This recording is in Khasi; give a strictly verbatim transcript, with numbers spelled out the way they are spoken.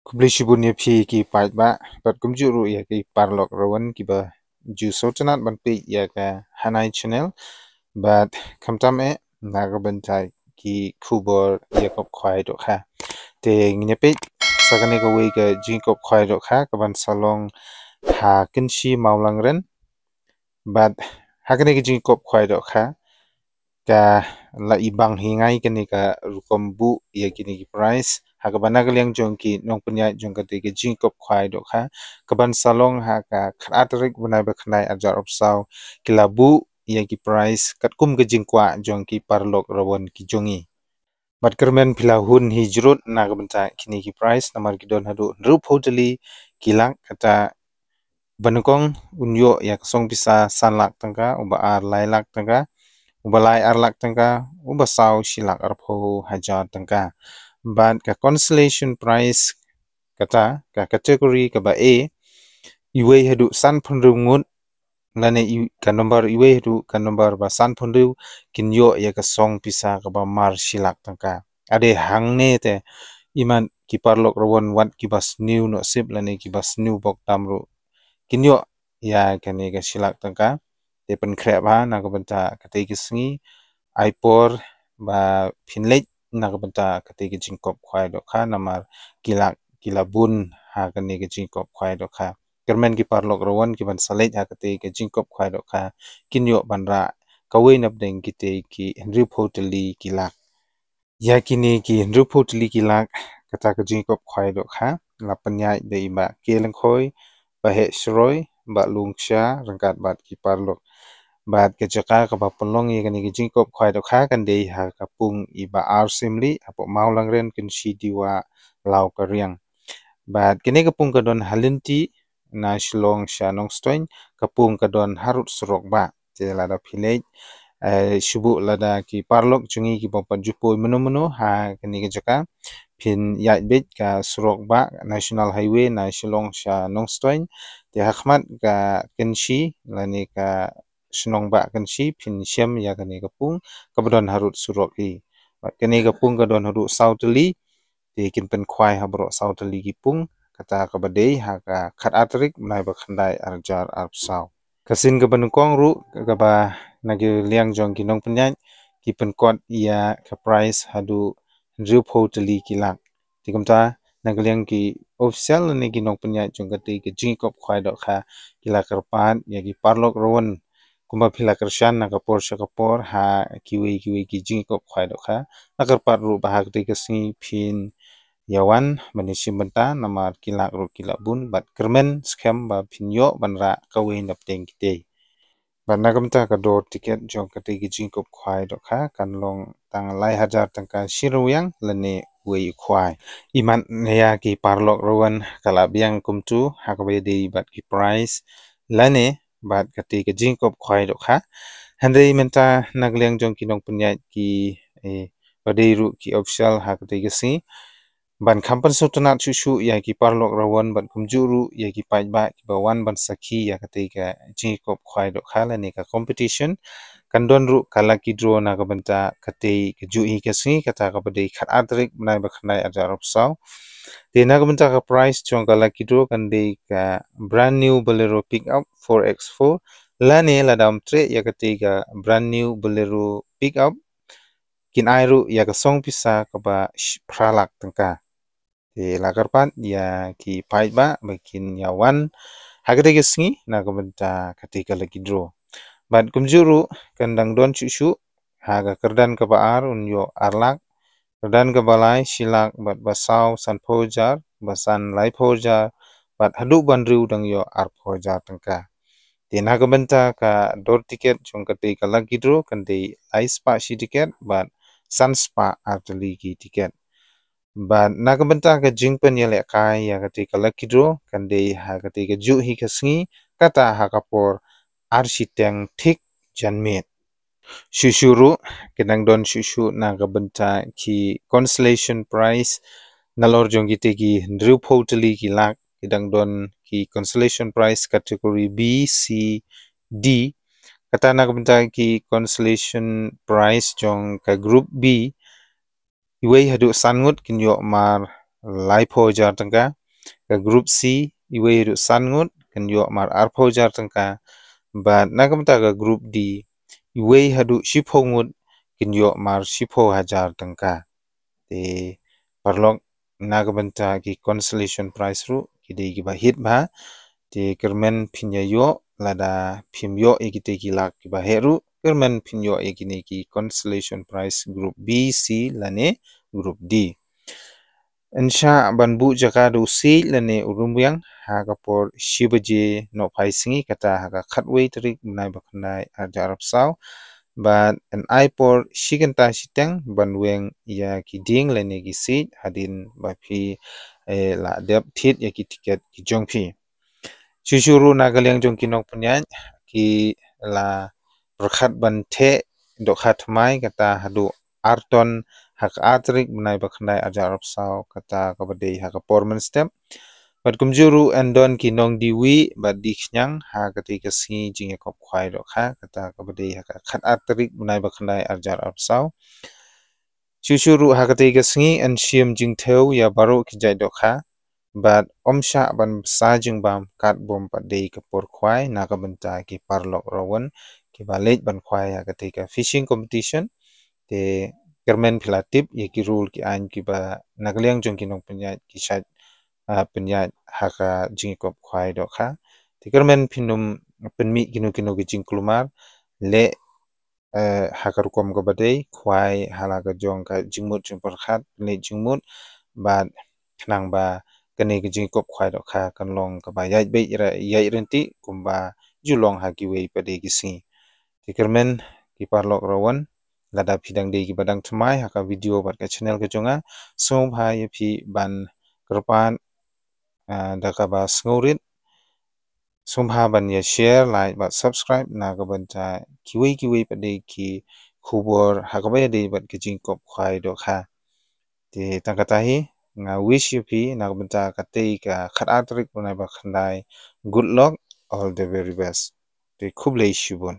Khublei shibun ïa phi ki paidbah bad kumjuh ruh ïa ki paralok rawan kiba ju sngewtynnat ban peit ïa ka Hanai Channel. Bad khamtam eh na ka bynta ki khubor ïakop khwai dohkha. Te ngin ïa peit sa kane kawei ka jingïakop khwai dohkha kaban sa long ha Kynshi Mawlangren. Bad ha kane ka jingïakop khwai dohkha ka la ibang hi ngai kane ka rukom buh ïa kine ki prize, ha kaba na ka liang jong ki nongpynïaid jong kata ka jingïakop khwai dohkha kaban sa long ha ka khatar tarik bnai ba khyndai arhajar arphew saw ki la buh ïa ki prize katkum ka jingkwah jong ki paralok rawan ki jong ngi. Bad kyrmen phi la hun hi jrut na ka bynta kine ki prize namar ki don haduh hynriewphew tylli ki lak. Kata ba nyngkong un ïoh ïa ka song pisa san lak tyngka, uba ar lai lak tyngka, uba lai ar lak tyngka, uba saw shi lak arphew hajar tyngka. Bad ka consolation prize kata ka category kaba A, iwei haduh sanphew hynriew ngut lane ka number iwei haduh ka number ba sanphew hynriew kin ïoh ïa ka song pisa kaba mar shi lak tyngka. Ade hangne te imat ki paralok rawan wat kiba sniew noh sip lane kiba sniew bok tam ruh kin ïoh ïa kane ka shi lak tyngka. Te pynkhreh bha na ka bynta katei ka sngi, ai por ba phin leit na ka bynta katei ka jingïakop khwai dohkha namar ki lak ki la bun ha kane ka jingïakop khwai dohkha. Kyrmen ki paralok rawan kiban sa leit ha katei ka jingïakop khwai dohkha kin ïoh ban rah kawei na pdeng kitei ki hynriewphew tylli ki lak. Ïa kine ki hynriewphew tylli ki lak kata ka jingïakop khwai dohkha la pynïaid da i Bah K Lyngkhoi, Bah Heh Shroi, Bah Lung Ksha ryngkat bad ki paralok. Bad ka jaka kaba pynlong ïa kane ka jingïakop khwai dohkha kan dei ha ka pung i Bah R Syiemlieh hapoh Mawlangren, Kynshi, Dewa, Lawkariang. Bad kane ka pung ka don ha lynti na Shillong sha Nongstoiñ, ka pung ka don harud surok bah. Te lada phi leit, eh, shu buh lada ki paralok jong ngi ki bym pat ju poi mynno mynno ha kane ka jaka, phin ïaid beit ka surok bah National Highway na Shillong sha Nongstoiñ. Te ha khmat ka Kynshi lane ka shnong bah Kynshi phin shem ïa kane ka pung kaba don harud surok hi. Bad kane ka pung ka don haduh saw tylli, te kin pynkhwai ha baroh saw tylli ki pung, kata kaba dei ha ka khatar tarik bnai ba khyndai arhajar arphew saw. Ka sien kaba nyngkong ruh kaba na ka liang jong ki nongpynïaid ki pynkot ïa ka prize haduh hynriewphew tylli ki lak. Te kumta na ka liang ki official lane ki nongpynïaid jong katei ka jingïakop khwai dohkha ki la kyrpad ïa ki paralok rawan kumba phi la kyrshan na ka por sha ka por ha kiwei kiwei ki jingïakop khwai dohkha. La kyrpad ruh ba ha katei ka sngi phin ïa wan ban ïa shim bynta namar ki lak ruh ki la bun bad kyrmen skhem ba phin ïoh ban rah kawei na pdeng kitei. Bad na ka bynta ka dor tiket jong katei ka jingïakop khwai dohkha kan long tang lai hajar tyngka shi rwiang lane wei u khwai. Imat na ïa ki paralok rawan ka la biang kumtu ha kaba ïadei bad ki prize lane bad katei ka jingïakop khwai dohkha. Hynrei mynta na ka liang jong ki nongpynïaid ki, eh, ba dei ruh ki official ha katei ka sngi ban kham pynsngewtynnat shuh shuh ïa ki paralok rawan bad kumjuh ruh ïa ki paidbah kiba wan ban sakhi ïa katei ka jingïakop khwai dohkha lane ka competition, kan don ruh ka lucky draw na ka bynta katei ka juh hi ka sngi, kata kaba dei khatar tarik bnai ba khyndai arhajar arphew saw. Te na ka bynta ka prize jong ka lucky draw kan dei ka brand new Bolero pickup four X four lane lada ym treh ïa katei ka brand new Bolero pickup kin ai ruh ïa ka song pisa kaba sh-, phra lak tyngka. Te la kyrpad ïa ki paidbah ba kin ïa wan ha katei ka sngi na ka bynta katei ka lucky draw. Bad kumjuh ruh kan dang don shuh shuh ha ka kyrdan kaba ar un ïoh ar lak, kyrdan kaba lai shi lak bad ba saw sanphew hajar, ba san laiphew hajar bad haduh ba hynriew dang ïoh arphew hajar tyngka. Te na ka bynta ka dor tiket jong katei ka lucky draw kan dei lai spah shi tiket bad san spah ar tylli ki tiket. Bad na ka bynta ka jingpynïalehkai ïa katei ka lucky draw kan dei ha katei ka juh hi ka sngi, kata ha ka por ar shiteng thik janmiet. Shuh shuh ruh kan dang don shuh shuh na ka bynta ki consolation prize nalor jong kitei ki hynriewphew tylli ki lak, ki dang don ki consolation prize category B, C, D. Kata na ka bynta ki consolation prize jong ka group B, iwei haduh san ngut kin ïoh mar laiphew hajar tyngka. Ka group C, iwei haduh san ngut, kin ïoh mar arphew hajar tyngka. Bad na ka bynta ka group D, iwei haduh shiphew ngut, kin ïoh mar shiphew hajar tyngka. Te paralok, na ka bynta ki consolation prize ruh, ki dei kiba hit bha. Te kyrmen phin ïa ïoh, lada phim ïoh ïa kitei ki lak kiba heh ruh, kyrmen phin ïoh ïa kine ki consolation prize group B, C lane group D. Yn shah ban buh jaka da u siej lane u rymbiang ha ka por shi baje nohphai sngi, kata ha ka khatwei tarik bnai ba khyndai arhajar arphew saw. Bad yn ai por shi kynta shiteng ban weng ïa ki dieng lane ki siej hadien ba phi, eh, la dep thied ïa ki tiket ki jong phi. Shuh shuh ruh na ka liang jong ki nongpynïaid, ki la pyrkhat ban theh dohkha thymmai, kata haduh ar ton ha ka ar tarik bnai ba khyndai arhajar arphew saw, kata kaba dei ha ka por mynstep. Bad kumjuh ruh yn don ki nongdie wieh bad die khñiang ha katei ka sngi jingïakop khwai dohkha, kata kaba dei ha ka khatar tarik bnai ba khyndai arhajar arphew saw. Shuh shuh ruh ha katei ka sngi yn shim jingthew ïa baroh ki jait dohkha. Bad ym shah ban bsa jingbam katba ym pat dei ka por khwai na ka bynta ki paralok rawan kiba leit ban khwai ha katei ka fishing competition. Te kyrmen phi la tip ïa ki rule ki aiñ kiba na ka liang jong ki nongpynïaid ki shait, ah, pynïaid ha ka jingïakop khwai dohkha. Te kyrmen phin ym pynmih kino kino ki jingkulmar, leh, eh, ha ka rukom kaba dei, khwai ha la ka jong ka jingmut jingpyrkhat, pynleit jingmut, bad khnang ba kane ka jingïakop khwai dohkha kan long kaba ïaid beit ïa, ïaid ryntih kumba ju long ha kiwei pat de ki sngi. Te kyrmen ki paralok rawan, lada phi dang dei kiba dang thymmai ha ka video bad ka channel ka jong nga, sngewbha ïa phi ban kyrpad, ah, da kaba sngewrit, sngewbha ban ïa share, like bad subscribe na ka bynta kiwei kiwei pat de ki khubor ha kaba ïadei bad ka jingïakop khwai dohkha. Te tang kata hi, nga wish ïa phi na ka bynta katei ka khatar tarik bnai ba khyndai, good luck, all the very best. Te khublei shibun.